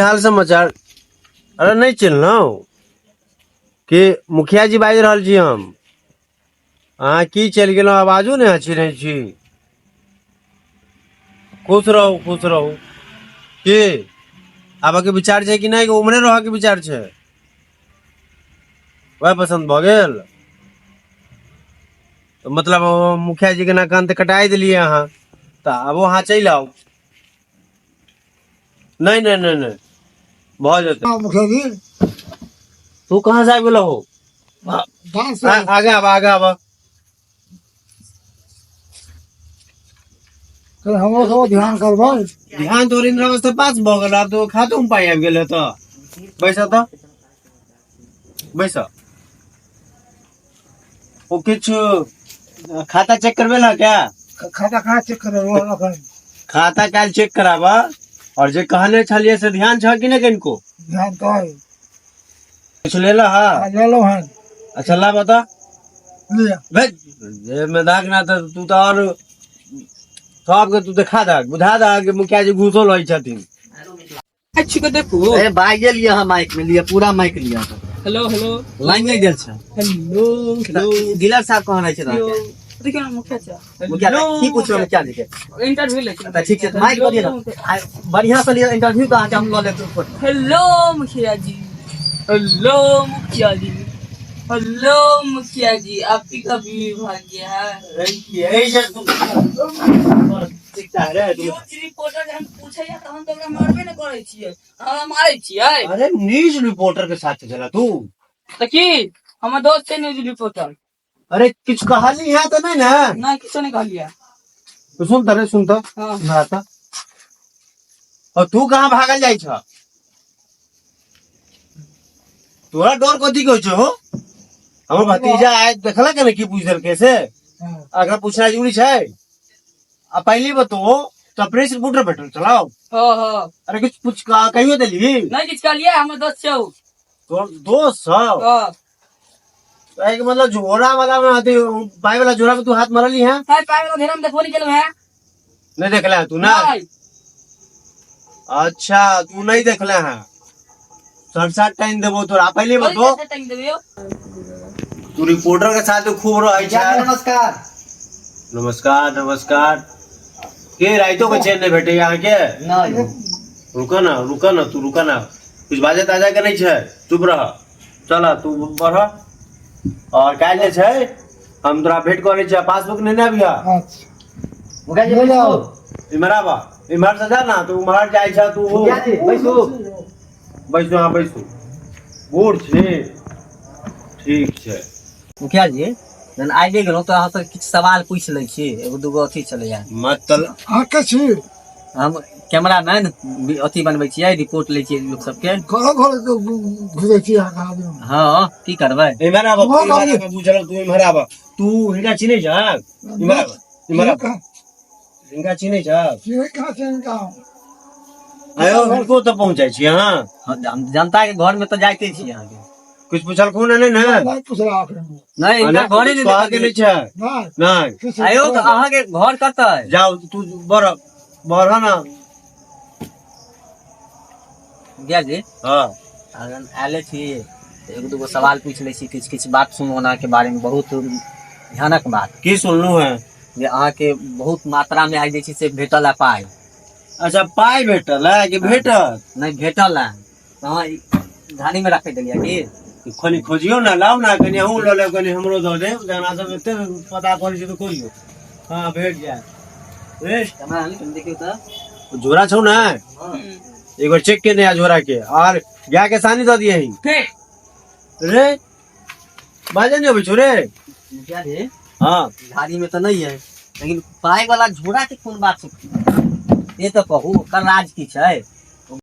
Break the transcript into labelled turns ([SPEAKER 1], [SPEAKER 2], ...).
[SPEAKER 1] हाल समाचार? अरे नहि चिन्हलहुँ कि? मुखिया जी बाजि रहल छी हम। अहाँ की चलि गेलहुँ? आवाजो नहि अहाँ चिन्है छी। खुश रहू, खुश रहू। की आबऽके विचार छै कि नहि, उम्हरे रहऽके विचार छै? वएह पसन्द भऽ गेल तऽ मतलब मुखिया जी के नाकान तऽ कटाइ देलियै अहाँ, तऽ आबो अहाँ चलि आउ। नहि नहि नहि नहि, भऽ जेतै।
[SPEAKER 2] हाँ, मुखिया जी।
[SPEAKER 1] तू कहाँ से आबि गेलो हो?
[SPEAKER 2] गाँव से।
[SPEAKER 1] आगे आब, आगे आब।
[SPEAKER 2] कहीं हमरो सब ध्यान करबै।
[SPEAKER 1] ध्यान तोर इंदिरा अवस्था पास भऽ गेल, आब तो खातो में पाइ आबि गेल तऽ बैस, तऽ बैस। ओ किछु खाता चेक करबे ला क्या?
[SPEAKER 2] खाता कहाँ चेक करबै एखन?
[SPEAKER 1] खाता काल्हि चेक कराबा। और जे कहने छलियै से ध्यान छ कि नहि कनिको?
[SPEAKER 2] ध्यान तऽ अइ।
[SPEAKER 1] किछु लेला?
[SPEAKER 2] हाँ, लेलहुँ हन।
[SPEAKER 1] अच्छा, ला बता।
[SPEAKER 2] लिअ।
[SPEAKER 1] भेज जे में दाग ना तऽ तू तऽ और सबके तू देखा दहक, बुझा दहक कि मुखिया जी घूसो लै छथिन।
[SPEAKER 3] अच्छी को देखू।
[SPEAKER 4] ए भाई, ये लिया हम माइक में लिया, पूरा माइक लिया।
[SPEAKER 3] Hello hello.
[SPEAKER 4] लाइन नहीं देल छै।
[SPEAKER 3] Hello hello.
[SPEAKER 4] डीलर साहब कहाँ रहै छै अहाँके?
[SPEAKER 3] देखियौ ने, मुखिया छै।
[SPEAKER 4] मुखिया की पूछबै मुखिया जी के?
[SPEAKER 3] इंटरव्यू लै छै।
[SPEAKER 4] तऽ ठीक छै, माइक दऽ दिअ ने। बढ़िआँ से लिअ इंटरव्यू, तऽ अहाँके हम लऽ लेब फोटो।
[SPEAKER 3] हेलो मुखिया जी, हेलो मुखिया जी, हेलो मुखिया जी, आपकी का बीवी भाग गया है। न्यूज रिपोर्टर जहन पूछैया तहन तऽ ओकरा मारबे ने करै छियै, हमरा मारै छियै?
[SPEAKER 1] अरे, न्यूज रिपोर्टर के साथ चला तू?
[SPEAKER 3] तऽ की हमर दोस्त छै न्यूज रिपोर्टर।
[SPEAKER 1] अरे, किछु कहली है तऽ नहि ने?
[SPEAKER 3] नहि, किछो नहि कहलियै।
[SPEAKER 1] तो सुन तऽ रे, सुन तऽ।
[SPEAKER 3] हाँ।
[SPEAKER 1] ना तऽ और तू कहाँ भागल जाइ छ? तोरा डर कथी के होइ छौ हो? हमर भतीजा आय देखलक ने की पूछ देलकै से।
[SPEAKER 2] हाँ।
[SPEAKER 1] अगर पूछना जरूरी छै? आ पहली बतो तो प्रेस रिपोर्टर बैठल चलाओ।
[SPEAKER 3] हाँ हाँ।
[SPEAKER 1] अरे, किछु पूछ कहियो देली?
[SPEAKER 3] नहि किछु कहलियै, हमर दोस्त छै उ।
[SPEAKER 1] तोर दोस्त छौ?
[SPEAKER 3] हाँ।
[SPEAKER 1] तो एक मतलब झोरा वाला में अथी पाई वाला झोरा में तू हाथ मारली है?
[SPEAKER 3] है, पाइ वाला घेरा में देखबो नहीं केलहुँ है।
[SPEAKER 1] नहीं देखले है तू ना?
[SPEAKER 3] नहीं।
[SPEAKER 1] अच्छा, तू नहीं देखले है। सरसा टाइम देबो तोरा, पहले बतो।
[SPEAKER 3] कैसे टांग देबै यौ?
[SPEAKER 1] तू रिपोर्टर के साथ खूब रहै
[SPEAKER 4] मुखिया जी,
[SPEAKER 1] छै।
[SPEAKER 4] नमस्कार।
[SPEAKER 1] नमस्कार नमस्कार। के राइतो के चैन नहीं भेटैया अहाँके?
[SPEAKER 4] नहीं।
[SPEAKER 1] रुक ना, रुक ना, तू रुक ना। कुछ बाजे ताजा के नहीं छै, चुप रह। चल, तू बढ़। और काल्हि जे छै हम तोरा भेंट करै छियै, पासबुक नेने अबिह।
[SPEAKER 2] अच्छा।
[SPEAKER 4] मुखिया जी,
[SPEAKER 2] ले
[SPEAKER 4] बैसू।
[SPEAKER 2] जाओ।
[SPEAKER 1] इम्हर आबह, इम्हर से जा ना, तू उम्हर जाइ छ तू।
[SPEAKER 4] मुखिया जी, बैसू।
[SPEAKER 1] बैसू, हाँ बैसू। बूढ़ छी, ठीक छै।
[SPEAKER 4] मुखिया जी, जहन आबि गेलहुँ तऽ अहाँसँ किछु सवाल पूछि लै छी, एगो दूगो अथी छलैया।
[SPEAKER 1] मतलब?
[SPEAKER 2] अहाँ के छी?
[SPEAKER 4] हम कैमरामैन, अथी बनबै छियै, रिपोर्ट लै छियै लोक सबके।
[SPEAKER 2] घर घर घुरै छी अहाँ आदमी?
[SPEAKER 4] हँ, की करबै।
[SPEAKER 1] इम्हर आबह।
[SPEAKER 2] हँ,
[SPEAKER 1] इम्हर
[SPEAKER 2] बाबू।
[SPEAKER 1] आबह, बुझल तू इम्हर आबह। तू हिनका चिन्है छह? इम्हर आबह, इम्हर आबह। हिनका चिन्है छह?
[SPEAKER 2] चिन्है कहाँ छै हिनका?
[SPEAKER 1] आयो, हिनको तऽ पहुँचाइ छी अहाँ?
[SPEAKER 4] हँ, हम जनता के घर में तऽ जाइते छी अहाँके।
[SPEAKER 1] कुछ पुछलखुन नहि ने?
[SPEAKER 2] नहि पुछला एखन।
[SPEAKER 4] नहि, हिनका घरे नहि
[SPEAKER 1] कहके
[SPEAKER 4] देखलियै।
[SPEAKER 1] नहि छै?
[SPEAKER 2] नहि।
[SPEAKER 1] नहि।
[SPEAKER 2] किछु।
[SPEAKER 4] आयो, तऽ अहाँके घर कतऽ अइ?
[SPEAKER 1] जाउ, तू बढ़, बढ़ ना।
[SPEAKER 4] मुखिया जी।
[SPEAKER 1] हाँ।
[SPEAKER 4] अगर आयले छी तऽ एगो दूगो सवाल पूछि लै छी। किछु किछु बात सुनलहुँ अहाँके बारे में, बहुत भयानक बात।
[SPEAKER 1] की सुनलू है?
[SPEAKER 4] जे अहाँके बहुत मात्रा में आइ जे छै से भेटल है पाइ।
[SPEAKER 1] अच्छा, पाइ भेटल है कि भेटल?
[SPEAKER 4] नहि, भेटल है। तऽ अहाँ ई घानी में रखै देलियै की?
[SPEAKER 1] कनि खोजियौ ने, लाउ ने कनि, अहूँ लऽ लेब, कनि हमरो दऽ देब। जहन अहाँ सब एते पता करै छी तऽ खोजियौ, हाँ भेट जायत रे।
[SPEAKER 4] कैमरा आनि कनि देखियौ तऽ।
[SPEAKER 1] झोरा छौ ने? एक बार चेक केने आ झोरा के, और गाय के सानी दऽ दियही।
[SPEAKER 3] फेर।
[SPEAKER 1] रे, बाजे नहीं अबै छौ रे?
[SPEAKER 4] मुखिया जी।
[SPEAKER 1] हाँ।
[SPEAKER 4] झाड़ी में तऽ नहीं है, लेकिन पाइ वाला झोरा के कोन बात छै, से तऽ कहू, ओकर राज की छै?